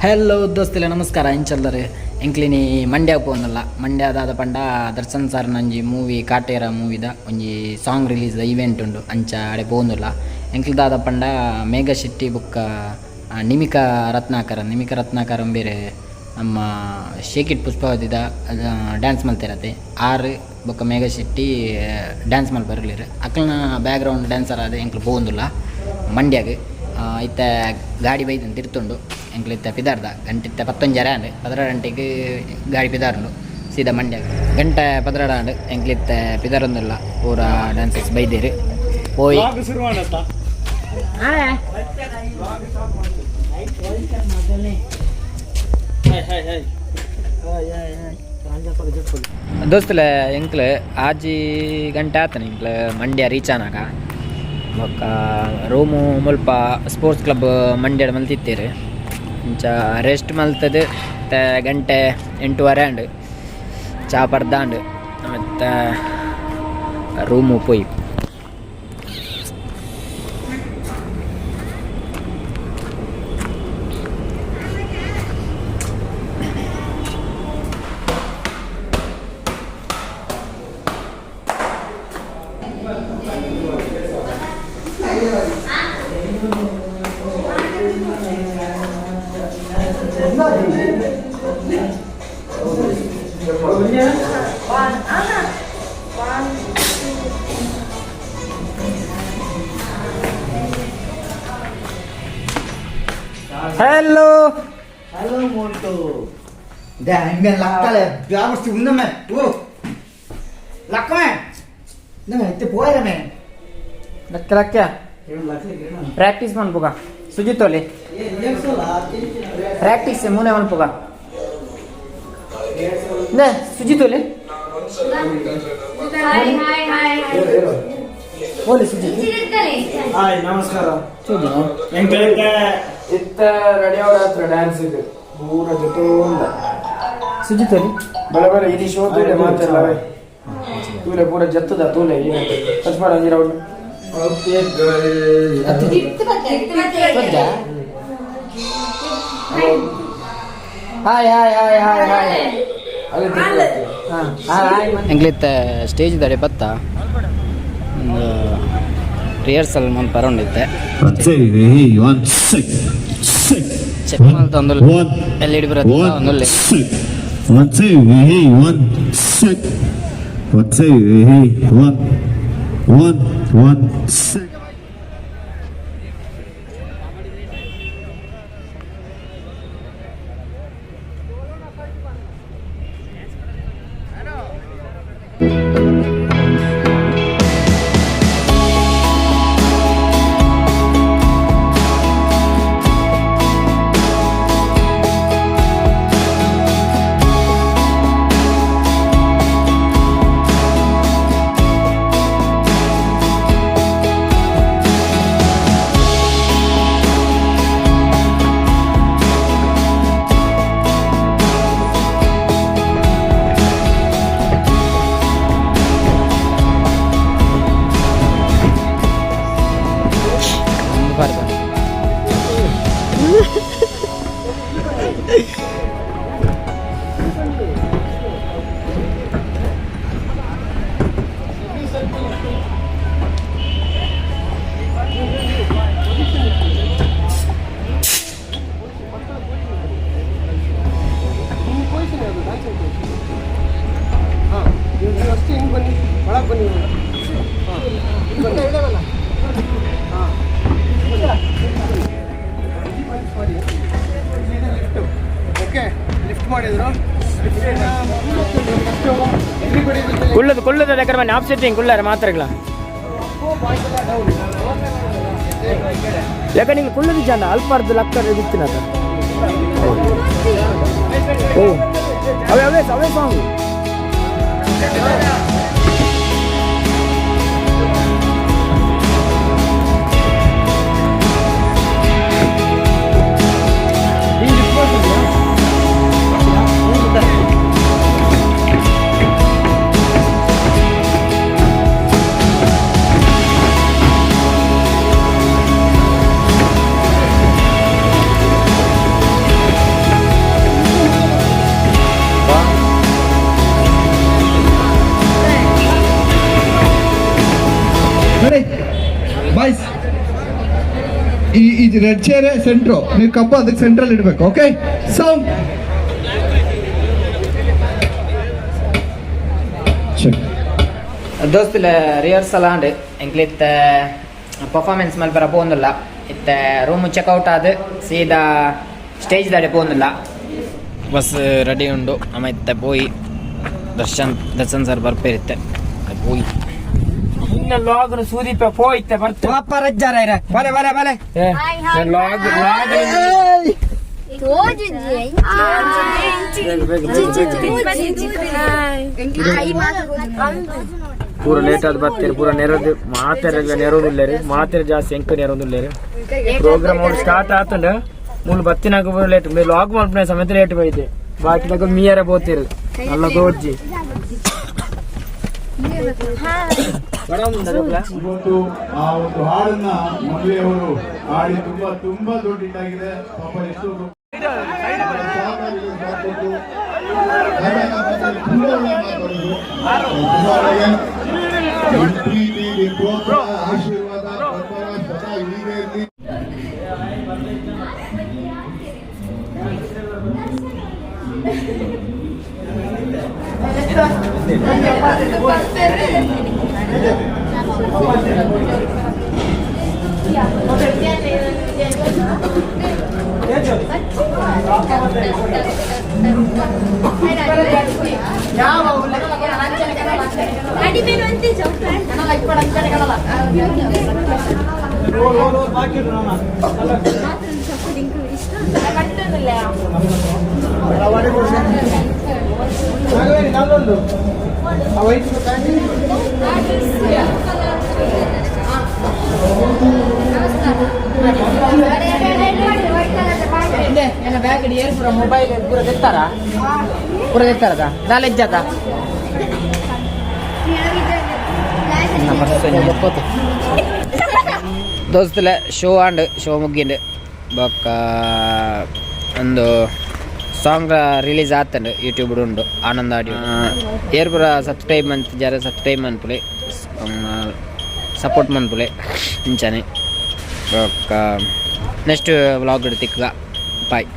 Hello ದೋಸ್ತಿಲ್ಲ, ನಮಸ್ಕಾರ. ಇಂಚಲ್ಲರು ಎಂಕ್ಲಿನಿ ಮಂಡ್ಯ ಪೋಂದಲ್ಲ. ಮಂಡ್ಯ ದಾದ ಪಂಡ ದರ್ಶನ್ ಸರ್ ನಂಜಿ ಮೂವಿ ಕಾಟೇರ ಮೂವಿದ ಒಂಜಿ ಸಾಂಗ್ ರಿಲೀಸ್ ಇವೆಂಟ್ ಉಂಡು. ಅಂಚ ಅಡೆ ಪೋಂದುಲ್ಲ. ಎಂಕ್ಲಿ ದಾದ ಪಂಡ ಮೇಘ ಶೆಟ್ಟಿ ಬೊಕ್ಕ ನಿಮಿಕಾ ರತ್ನಾಕರ, ನಿಮಿಕಾ ರತ್ನಾಕರ್ ಬೇರೆ ನಮ್ಮ ಶೇಕಿಟ್ ಪುಷ್ಪಾವತಿದ ಡ್ಯಾನ್ಸ್ ಮಲ್ತಿರತ್ತೆ. ಆರು ಬೊಕ್ಕ ಮೇಘ ಶೆಟ್ಟಿ ಡ್ಯಾನ್ಸ್ ಮಲ್ಪರ್ಲಿರ್. ಅಕ್ಲ್ನ ಬ್ಯಾಕ್ಗ್ರೌಂಡ್ ಡ್ಯಾನ್ಸರ್ ಆದ ಎಂಕ್ಲು ಪೋಂದುಲ್ಲ ಮಂಡ್ಯಾಗ್. ಇತ್ತೆ ಗಾಡಿ ಬೈದನ್ ತಿರ್ತುಂಡು. ಎಂಕ್ಲು ಇತ್ತೆ ಪಿದಾರ್ದ. ಗಂಟೆ ಇತ್ತೆ 10:30 ಆಂಡ್. 12 ಗಂಟೆಗೆ ಗಾಡಿ ಪಿದಾರುಂಡು ಸೀದಾ ಮಂಡ್ಯಾಗ್. ಗಂಟೆ 12 ಆಂಡ್. ಎಂಕ್ಲು ಇತ್ತೆ ಪಿದಾರೊಂದುಲ್ಲ. ಪೂರ ಡ್ಯಾನ್ಸರ್ಸ್ ಬೈದೇರು ಪೋಯಿ. ಶುರು ಮಾಡತ್ತ. Hi hi hi. ದೋಸ್ತಲೆ, ಎಂಕ್ಲು ಆಜಿ ಗಂಟೆ ಆತನ ಎಂಕ್ಲು ಮಂಡ್ಯ ರೀಚ್ ಆನಾಗ. ಬೊಕ್ಕ ರೂಮು ಮುಲ್ಪ ಸ್ಪೋರ್ಟ್ಸ್ ಕ್ಲಬ್ ಮಂಡ್ಯಡ್ ಮಲ್ತಿತ್ತೇರು. ಇಂಚ ರೆಸ್ಟ್ ಮಲ್ತದು ಇತ್ತೆ ಗಂಟೆ 8:30 ಆಂಡ್. ಚಾ ಪರ್ದಾಂಡ್, ಮತ್ತು ರೂಮು ಪೋಯಿ. ಹಲೋ. ಹಲೋ ಮೋಟು. ದೆ ಲಕ್ಕಲೆ ವ್ಯವಸ್ಥೆ ఉందమ్మే. ఓ లక్కమే ಇತ್ತೆ ಪೋಯರಮೆ. ಲಕ್ಕ ಲಕ್ಕ ಪ್ರಾಕ್ಟೀಸ್ ಮನ್ಪುಗ. ಸುಜಿತ್ ಒಲಿ ಪ್ರಾಕ್ಟೀಸ್ ಮೂನೆ ಮನ್ಪುಗ. ನೆ ಸುಜಿತ್ ಒಲಿ. Hi hi hi. ಓಲಿ ಸುಜಿತ್. ಹಾಯ್, ನಮಸ್ಕಾರ. ಸುಜಿತ್. ಎಂಕ್ಲಿಕ್ಕೆ ಇತ್ತ ರೆಡಿ ಹತ್ರ ಡ್ಯಾನ್ಸ್ ಇದೆ ಪೂರ ಜೊತೆ. ಸುಜಿತ್ ಒಲಿ. ಬಲ ಬಲ ಇಡೀ ಶೋ ತೂಲೆ ಮಾತೆಲ್ಲ ತೂಲೆ ಪೂರ ಜತ್ತದ ತೂಲೆ. ಟಚ್ ಮಾಡ ಒಂಜಿ ರೌಂಡ್. ಓಕೆ. ಗೊತ್ತಾ? Hi hi hi hi hi. ಎಂಕ್ಲಿತ್ತ ಸ್ಟೇಜ್ ದಡೆ ಬತ್ತ ಒಂದು ರಿಹರ್ಸಲ್ ಮನ್ಪರ ಉಂಡಿತ್ತೆ. One, two, three, one, six, six. Check ಮಲ್ತೊಂದು One, L ಇಡಿ ಬರತ್ತ one, ಒಂದುಲ್ಲೆ. Six. One, two, three, one, six. One, two, three, one, one, one, six. ಒಂದು ಬಾರ್ದ. ಅಷ್ಟೇ, ಹಿಂಗೆ ಬನ್ನಿ, ಒಳಗೆ ಬನ್ನಿ. ಹಾಂ, ಲಿಫ್ಟ್. ಓಕೆ, ಲಿಫ್ಟ್ ಮಾಡಿದ್ರು. ಕುಳ್ಳದು ಕುಳ್ಳದ ಲೆಕ್ಕ ಬನ್ನಿ. ಆಫ್ ಸೆಟ್ಟಿಂಗ್ ಕುಳ್ಳಾರ ಮಾತ್ರಗಳ ಲೆಕ್ಕ. ನಿಂಗೆ ಕುಳ್ಳದು ಜನ ಅಲ್ಪಾರ್ದು ಲಕ್ಕ ಗೊತ್ತಿನ. ಓ ಅವೇ ಅವೇ ಅವೇ ಸಾಂಗ್. Red chair centre. ನೀವು ಕಬ್ಬು ಅದಕ್ಕೆ ಸೆಂಟ್ರಲ್ ಇಡಬೇಕು. Okay, sound check. ದೋಸ್ತುಲ, ರಿಹರ್ಸಲ್ ಆಂಡ್. ಎಂಕ್ಲಿತ್ತ ಪರ್ಫಾರ್ಮೆನ್ಸ್ ಮಲ್ಪರ ಪೋಂದುಲ್ಲ. ಇತ್ತೆ ರೂಮ್ ಚೆಕ್ಔಟ್ ಆದ್ ಸೀದಾ ಸ್ಟೇಜ್ ದಾಡೆ ಪೋಂದುಲ್ಲ. ಬಸ್ ರೆಡಿ ಉಂಡು. ನಮ ಇತ್ತೆ ಪೋಯಿ. ದರ್ಶನ್ ದರ್ಶನ್ ಸರ್ ಬರ್ಪೇರಿತ್ತೆ ಪೋಯಿ. ಇನ್ನ ಲಾಗ್ ಸೂದೀಪ ಪೋಯ್ತೆ ಬರ್ತೆ. ಪಾಪ ರಜ್ಜಾರ ಇರ ಬಲೆ ಬಲೆ ಬಲೆ. Log log. ಪೂರ ಲೇಟ್ ಆದ್ ಬರ್ತೀರಿ. ಪೂರ ನೆರದು ಮಾತೆರೆಲ್ಲ ನೆರೋದಿಲ್ಲ ರೀ. ಮಾತೆರೆ ಜಾಸ್ತಿ ಎಂಕ ನೆರೋದಿಲ್ಲ ರೀ. ಪ್ರೋಗ್ರಾಮ್ ಅವ್ರು ಸ್ಟಾರ್ಟ್ ಆತಂಡ ಮೂಲು ಬತ್ತಿನಾಗ ಪೂರ ಲೇಟ್. ಮೇ ಲಾಗ್ ಮಲ್ಪನೆ ಸಮೇತ ಲೇಟ್ ಬೈತೆ. ಬಾಕಿ ಮೀಯರ ಬೋತಿರು ಅಲ್ಲ ದೋಜ್ಜಿ. ಇವತ್ತು ಆ ಒಂದು ಹಾಡನ್ನ ಮದುವೆಯವರು ಹಾಡಿ ತುಂಬಾ ತುಂಬಾ ದೊಡ್ಡ ಹಿಟ್ ಆಗಿದೆ. ಪಾಪ, ಎಷ್ಟು ತುಂಬಾ ಒಳ್ಳೆ ಮಾತಾಡೋದು. ತುಂಬಾ ಒಳ್ಳೆಯ ನಿಮ್ ಪ್ರೀತಿ, ನಿಮ್ ಪ್ರೋತ್ಸಾಹ, ಆಶೀರ್ವಾದ, ಬೆಂಬಲ ಸದಾ ಹೀಗೆ ಇರ್ಲಿ. ಎನ್ನ ಬ್ಯಾಗ್ ಏರ್ ಪೂರ ಮೊಬೈಲ್ ಪೂರ ತೆತ್ತಾರ, ಪೂರ ತೆತ್ತಾರದ ದಾಲೆಜ್ಜಾತ. ದೋಸ್ತಲೆ, ಶೋ ಆಂಡ್, ಶೋ ಮುಗ್ಗಿಂಡ್. ಬೊಕ್ಕ ಒಂದು ಸಾಂಗ್ ರಿಲೀಸ್ ಆತಂಡು ಯೂಟ್ಯೂಬ್ ಉಂಡು, ಆನಂದ ಆಡಿಯೋ. ಏರ್ ಪೂರ ಸಬ್ಸ್ಕ್ರೈಬ್ ಮಂತ್ ಜರ ಸಬ್ಸ್ಕ್ರೈಬ್ ಮನ್ಪುಲೆ, ಸಪೋರ್ಟ್ ಮನ್ಪುಲೆ ಇಂಚನೆ. ಬೊಕ್ಕ ನೆಕ್ಸ್ಟ್ ವ್ಲಾಗ್ ತಿಕ್ಕ. ಬಾಯ್.